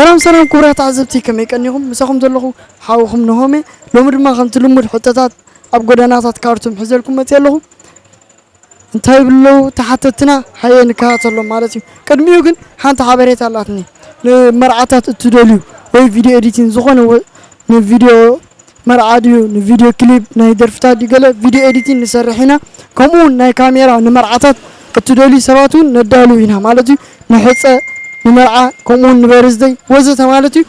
ሰላም ሰላም ክቡራት ተዓዘብቲ፣ ከመይ ቀኒኹም? ምሳኹም ዘለኹ ሓውኹም ነሆሜ። ሎሚ ድማ ከምቲ ልሙድ ሕቶታት ኣብ ጎደናታት ካርቱም ሒዘልኩም መፅየ ኣለኹ። እንታይ ይብሉ ኣለዉ ተሓተትና? ሃየ ንከታተሎም ማለት እዩ። ቅድሚኡ ግን ሓንቲ ሓበሬታ ኣላትኒ። ንመርዓታት እትደልዩ ወይ ቪድዮ ኤዲቲንግ ዝኾነ ወ-፣ ንቪድዮ መርዓ ድዩ ንቪድዮ ክሊፕ ናይ ደርፍታት ድዩ ገለ ቪድዮ ኤዲቲንግ ንሰርሕ ኢና። ከምኡ እውን ናይ ካሜራ ንመርዓታት እትደልዩ ሰባት እውን ነዳሉ ኢና ማለት እዩ። ንሕፀ፣ ንመርዓ፣ ከምኡ እውን ንበርዝደይ ወዘተ ማለት እዩ።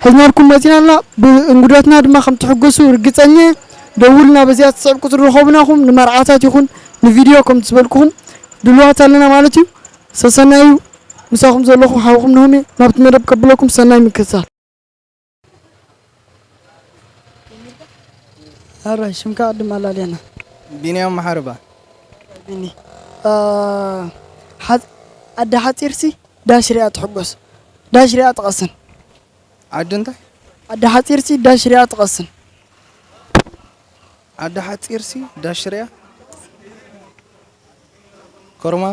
ሒዝናልኩም መፂናልና። ብእንግዶትና ድማ ከም ትሕጎሱ ርግፀኛ እየ። ደውሉና፣ በዚኣ ትስዕብ ቁፅሪ ርኸቡና ኢኹም። ንመርዓታት ይኹን ንቪድዮ ከም ዝበልኩኹም ድልዋት ኣለና ማለት እዩ። ሰሰናዩ ምሳኹም ዘለኹ ሓውኹም ነሆሜ ናብቲ መደብ ቀብለኩም። ሰናይ ምክትታል። ሕራይ ሽምካ ቅድም ኣላልየና። ቢንያም መሓሪ እባ። ቢኒ። እ፣ ሓ-፣ ኣደ ሓፂርሲ ዳሽ ሪኣ ትሕጎስ። ዳሽ ሪኣ ትቐስን። ዓዲ እንታይ? ኣደ ሓፂርሲ ዳሽ ሪኣ ትቐስን። ኣደ ሓፂርሲ ዳሽ ሪኣ። ኮርማ።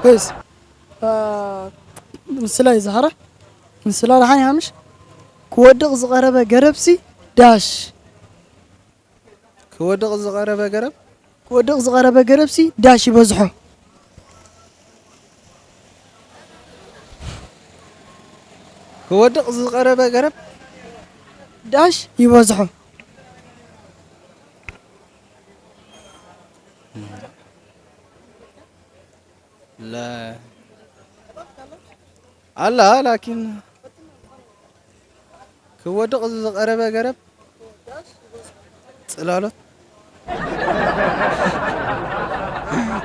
ወይስ፣ እ፣ ምስላ ይዝሃራ? ምስላ ደሓን ይሃምሽ? ክወድቕ ዝቐረበ ገረብሲ ዳሽ። ክወድቕ ዝቐረበ ገረብ? ክወድቕ ዝቐረበ ገረብሲ ዳሽ ይበዝሖ። ክወድቕ ዝቐረበ ገረብ? ዳሽ ይበዝሖ። ላ-፣ ኣላ ላኪን ክወድቕ ዝቐረበ ገረብ ጽላሎት።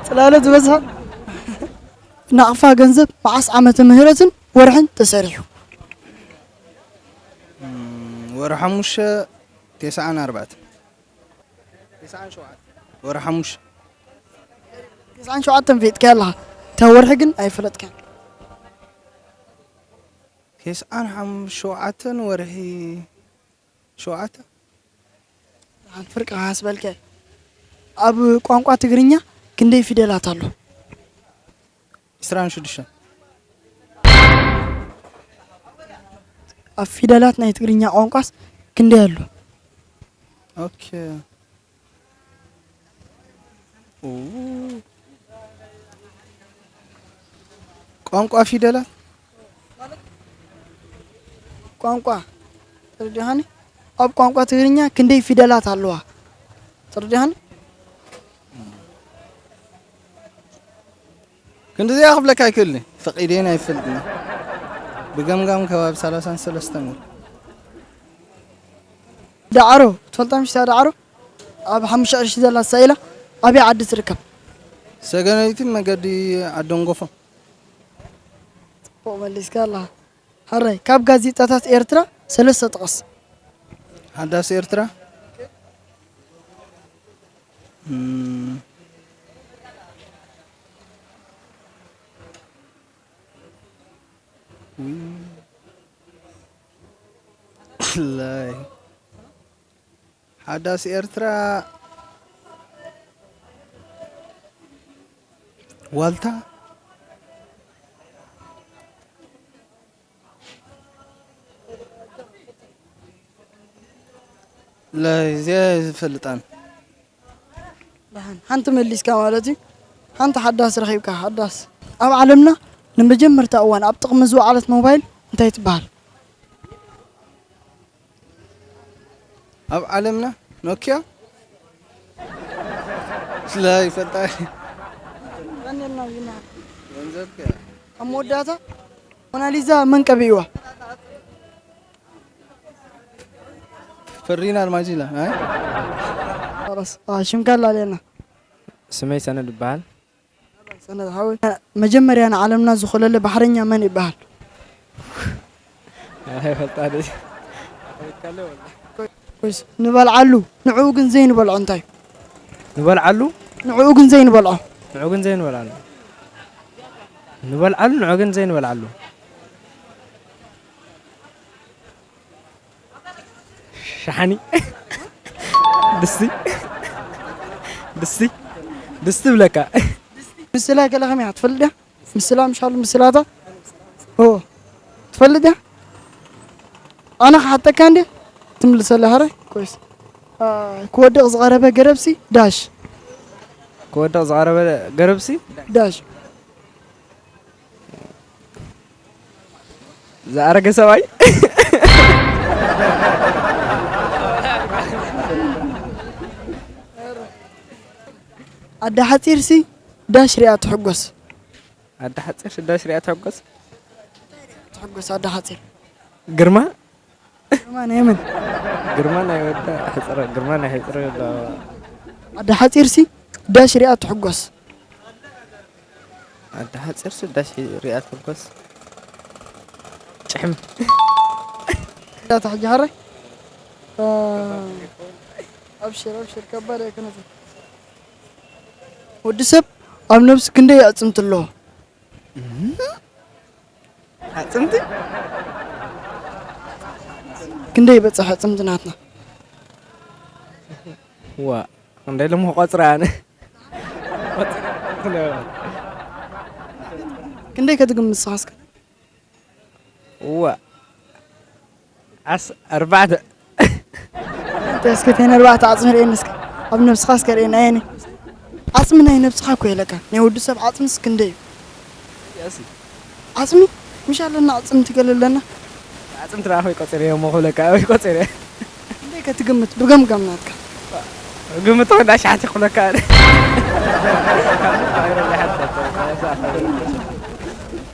ጽላሎት ዝበዝሖ። ናቕፋ ገንዘብ መዓስ ዓመተ ምህረትን ወርሕን ተሰሪሑ? እም፣ ወርሒ ሓሙሽተ፣ ተስዓን ኣርባዕተን። ተስዓን ሸውዓተን። ወርሒ ሓሙሽተ። ተስዓን ሸውዓተን ፈሊጥካያ ኣለኻ። እታ ወርሒ ግን ኣይፈለጥካያን። ተስዓን ሓም-፣ ሸውዓተን ወርሒ ሸውዓተ። ሓንቲ ፍርቂ ክሓስበልካ እየ። ኣብ ቋንቋ ትግርኛ ክንደይ ፊደላት ኣሎ? ዕስራን ሽዱሽተን። ኣብ ፊደላት ናይ ትግርኛ ቋንቋስ ክንደይ ኣሎ? ኦኬ። ኡ። ቋንቋ ፊደላት? ቋንቋ ተረዲኻኒ? ኣብ ቋንቋ ትግርኛ ክንደይ ፊደላት ኣለዋ? ተረዲኻኒ? ክንድዚኣ ክብለካ ኣይክእልን፣ ፈቒደን ኣይፈልጥን። ብገምጋም ከባቢ ሰላሳን ሰለስተን። ዳዕሮ ትፈልጣ ምሽ? እታ ዳዕሮ ኣብ ሓሙሽተ ቅርሺ ዘላ ሳኢላ ኣበይ ዓዲ ትርከብ? ሰገነይትን መገዲ ዓደንጎፎ። ጽቡቕ መሊስካ ኣለኻ። ሕራይ፣ ካብ ጋዜጣታት ኤርትራ ሰለስተ ጥቐስ። ሓዳስ ኤርትራ። እም፣ ዊይ። ላይ። ሓዳስ ኤርትራ፣ ዋልታ። ለዚያ ዝፈልጣን። ደሓን፣ ሓንቲ መሊስካ ማለት እዩ። ሓንቲ ሓዳስ ረኺብካ። ሓዳስ፣ ኣብ ዓለምና ንመጀመርታ እዋን ኣብ ጥቕሚ ዝወዓለት ሞባይል እንታይ ትበሃል? ኣብ ዓለምና ኖኪያ? ስለ ይፈልጣ። ገንዘብካ። ኣብ መወዳእታ ሞናሊዛ መን ቀቢእዋ? ፈሪና ኣልማዚላ፣ ኣይ? ኸላስ፣ ኣ፣ ሽምካ ኣላለየና። ስመይ ሰነድ ይበሃል። ሰነድ ሓወይ፣ መጀመርያ ንዓለምና ዝኾለለ ባሕረኛ መን ይበሃል? ኣይፈልጣ ደይ። ኮይስ፣ ንበልዓሉ፣ ንዕኡ ግን ዘይንበልዖ እንታይ? ንበልዓሉ? ንዕኡ ግን ዘይንበልዖ። ንዕኡ ግን ዘይንበልዓሉ። ንበልዓሉ፣ ንዕኡ ግን ዘይንበልዓሉ። ሸሓኒ። ድስቲ። ድስቲ። ድስቲ ብለካ። ምስላ ገለ ከመይ እያ ትፈልጥ ድያ? ምስላ ምሻሉ ምስላታ? ኦ፣ ትፈልጥ እያ? ኣነ ክሓተካ እንዴ? ትምልሰለ ሐረ ኮይስ። አ፣ ክወድቕ ዝቐረበ ገረብሲ ዳሽ። ክወድቕ ዝቐረበ ገረብሲ? ዳሽ። ዝኣረገ ሰብኣይ? ኣደ ሓጺርሲ ዳሽ ሪኣ ትሕጎስ። ኣደ ሓጺር ዳሽ ሪኣ ትሕጎስ። ትሕጎስ ኣደ ሓጺር። ግርማ? ግርማ ናይ መን? ግርማ ናይ ወዳ ሕጽረ፣ ግርማ ናይ ሕጽረ ኣሎ። ኣደ ሓጺርሲ ዳሽ ሪኣ ትሕጎስ። ኣደ ሓጺርሲ ዳሽ ሪኣ ትሕጎስ። ጭሕም። እዛ ታሕጂ ሓራይ? አ፣ ኣብሽር፣ ኣብሽር፣ ከባድ ኣይኮነትን። ወዲ ሰብ ኣብ ነብሱ ክንደይ ኣዕጽምቲ ኣለዎ? ኣዕጽምቲ? ክንደይ ይበጽሕ ኣዕጽምቲ ናትና? ዋ፣ ክንደይ ኢሎም ክቆጽሩ ኣነ? ክንደይ ከትግምት ንስኻ እስከ? ዋ፣ ዓስ-፣ ኣርባዕተ። እንተ እስከ እተን ኣርባዕተ ዓጽሚ ርእየኒ እስከ። ኣብ ነብስኻ እስከ ርእየኒ፣ ኣየኒ? ዓጽሚ ናይ ነብስኻ እኮ ኢለካ። ናይ ወዲ ሰብ ዓጽምስ ክንደይ እዩ? ያሲ። ዓጽሚ? ምሽ ኣለና ዓጽምቲ ገለ ኣለና። ዓጽምቲ ደኣ ኣበይ ቆጺረዮ እሞ ክብለካ፣ ኣበይ ቆጺረ? ክንደይ ከ ትግምት ብገምጋም ናትካ? ግምት ተኾይኑ ኣሽሓት ይኽብለካ።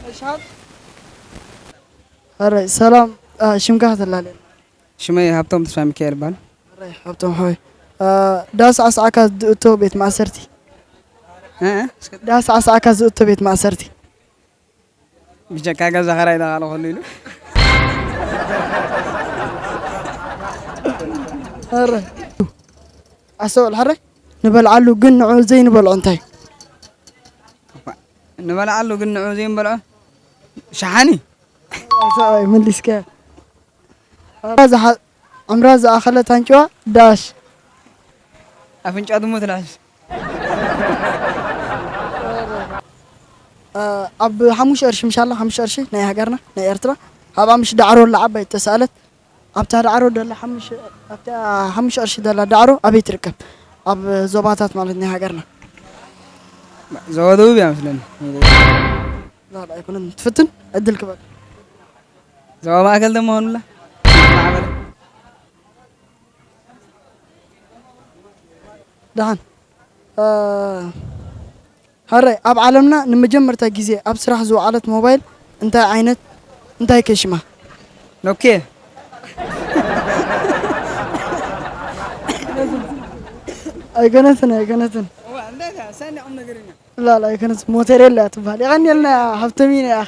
ኣሽሓት? ኣረ፣ ሰላም፣ አ፣ ሽምካ ከተላልየና? ሽመይ ሃብቶም ተስፋ ሚካኤል ይባል። ኣረ፣ ሃብቶም ሓወይ፣ አ፣ ዳስ ዓስዓካ ዝእቶ ቤት ማእሰርቲ? እ? እ? እስከ ዳስ ዓስዓካ ዝእቶ ቤት ማእሰርቲ? ብጀካ ገዛ ኸራይ ዳኻለ ኸሉ ኢሉ። ኣረ፣ ኣስተውዕል ሓረ፣ ንበልዓሉ ግን ንዑ ዘይንበልዖ እንታይ? ንበልዓሉ ግን ንዑ ዘይንበልዖ ሸሓኒ። ሰብኣይ መሊስካ። ኣምራ ዝሓ-፣ ኣምራ ዝኣኸለት ኣንጭዋ ዳሽ። ኣፍንጫ ድሙ ትልሕሽ። እ፣ ኣብ ሓሙሽ ቅርሺ ምሻላ፣ ሓሙሽ ቅርሺ ናይ ሃገርና፣ ናይ ኤርትራ፣ ኣብኣ ምሽ ዳዕሮ ኣላ ዓባይ እተሳእለት፣ ኣብታ ዳዕሮ ደላ ሓሙሽ-፣ ኣብታ ሓሙሽ ቅርሺ ደላ ዳዕሮ ኣበይ ትርከብ? ኣብ ዞባታት ማለት ናይ ሃገርና። ዞባ ደቡብ እያ መስለኒ። ላ፣ ላ፣ ኣይኮነን። ትፍትን? ዕድል ክበል። ዞባ ማእከል ደሞ ሆኑላ። ማዕበል። ደሓን። እ፣ ሃራይ፣ ኣብ ዓለምና ንመጀመርታ ግዜ ኣብ ስራሕ ዝወዓለት ሞባይል እንታይ ዓይነት፣ እንታይ ከ ሽማ? ኖኪያ። ኣይኮነትን፣ ኣይኮነትን። እዋ፣ እንታይ እያ? ሰኒ ቁም ነገረኛ። ላ፣ ላ፣ ኣይኮነትን። ሞተሬላ እያ ትበሃል። የቐንየልና ሃብተሚና እያ።